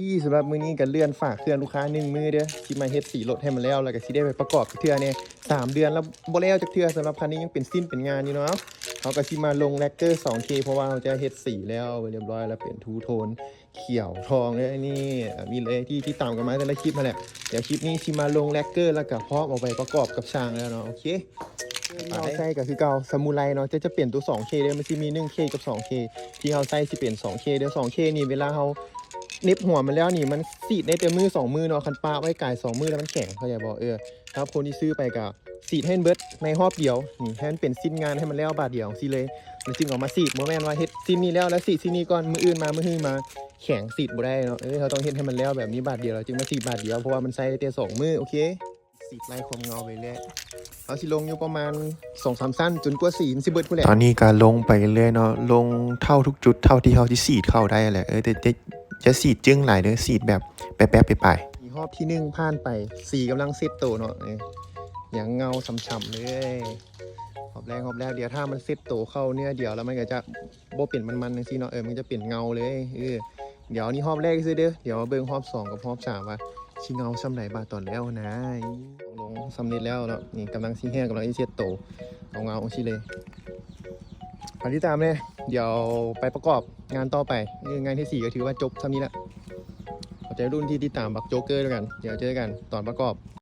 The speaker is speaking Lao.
ທີ່ສຳລັບມື້ນີ້ກໍເລື່ອນຝາກເຄື່ອງລູກຄ້າໜຶ່ງມື້ເດີ້ ຊິມາເຮັດສີລົດໃຫ້ມັນແລ້ວ ແລ້ວກໍຊິໄດ້ໄປປະກອບເທື່ອແດ່ ສາມເດືອນແລ້ວບໍ່ແລ້ວຈັກເທື່ອ. ສຳລັບຄັນນີ້ຍັງເປັນຊິ້ນເປັນງານຢູ່ເນາະ. ເຮົາກໍຊິມາລົງແລັກເກີສອງເຄ ເພາະວ່າເຮົາຈະເຮັດສີແລ້ວຮຽບຮ້ອຍ ແລ້ວເປັນທູໂທນຂຽວທອງເດີ້. ນີ້ ອ່າ ມີເລີຍທີ່ ທີ່ຕາມກັນມາແຕ່ລະຄລິບຫັ້ນແຫຼະ. ດຽວຄລິບນີ້ຊິມາລົງແລັກເກີ ແລ້ວກໍພ້ອມເອົາໄປປະກອບກັບຊ່າງແລ້ວເນາະ. ໂອເຄ ທີ່ເຮົາໃຊ້ກໍຄືເກົ່າ ສະມູໄລເນາະ. ຈະ ຈະເປັນຕົວສອງເຄເດີ້ ມັນຊິມີໜຶ່ງເຄກັບສອງເຄ ທີ່ເຮົາໃຊ້ຊິເປັນສອງເຄເດີ້. ສອງເຄນີ້ເວລາເຮົາເໜັບຫົວມັນແລ້ວນີ້ ມັນສີດໄດ້ແຕ່ມື້ສອງມື້ເນາະ. ຄັນປະໄວ້ກາຍສອງມື້ແລ້ວມັນແຂງ ເຂົ້າໃຈບໍ່? ເອີ ສຳລັບຄົນທີ່ຊື້ໄປກໍສີດໃຫ້ມັນເບິດໃນຮອບດຽວ ນີ້ ໃຫ້ມັນເປັນຊິ້ນງານໃຫ້ມັນແລ້ວບາດດຽວຈັ່ງຊີ້ເລີຍ ແລ້ວຈຶ່ງເອົາມາສີດ. ບໍ່ແມ່ນວ່າເຮັດຊິ້ນນີ້ແລ້ວ ແລ້ວສີດຊິ້ນນີ້ກ່ອນ ມື້ອື່ນມາ ມື້ຮືມາແຂງ ສີດບໍ່ໄດ້ເນາະ. ເອີ ເຮົາຕ້ອງເຮັດໃຫ້ມັນແລ້ວແບບນີ້ບາດດຽວ ແລ້ວຈຶ່ງມາສີດບາດດຽວ ເພາະວ່າມັນໃຊ້ໄດ້ແຕ່ສອງມື້. ໂອເຄ ສີດໄລ່ຄວາມເງົາໄປເລື້ອຍ ເຮົາຊິລົງຢູ່ປະມານສອງສາມຊັ້ນ ຈົນກວ່າສີມັນຊິເບິດພຸ້ນແຫຼະ. ຕອນນີ້ກໍລົງໄປເລື້ອຍເນາະ ລົງເທົ່າທຸກຈຸດເທົ່າທີ່ເຮົາຊິສີດເຂົ້າໄດ້ແຫຼະ. ເອີ ແຕ່ ແຕ່ຢ່າສີດຈຶ່ງຫຼາຍເດີ້ ສີດແບບແປບໆປາຍໆ. ຮອບທີໜຶ່ງຜ່ານໄປ ສີກຳລັງເຊັດໂຕເນາະ. ເອີ ຍັງເງົາຊ່ຳໆເລີຍ ຮອບແລກ ຮອບແລກ. ດຽວຖ້າມັນເຊັດໂຕເຂົ້າເນື້ອດຽວ ແລ້ວມັນກໍຈະບໍ່ເປັນມັນໆຈັ່ງຊີ້ເນາະ. ເອີ ມັນຈະເປັນເງົາເລີຍ. ເອີ ດຽວນີ້ຮອບແລກຊື່ເດີ້ ດຽວມາເບິ່ງຮອບສອງກັບຮອບສາມວ່າຊິເງົາຊ່ຳໃດບາດຕອນແລ້ວນາ. ລົງສຳເລັດແລ້ວເນາະ ນີ້ກຳລັງຊິແຫ້ງ ກຳລັງຊິເຊັດໂຕ ເອົາເງົາຈັ່ງຊີ້ເລີຍ. ຝາກຕິດຕາມແດ່ ດຽວໄປປະກອບງານຕໍ່ໄປ. ເອີ ງານທີສີ່ກໍຖືວ່າຈົບຊ່ຳນີ້ລະ. ຂອບໃຈລຸ້ນທີ່ຕິດຕາມບັກໂຈເກີດ້ວຍກັນ ດຽວເຈີກັນຕອນປະກອບ.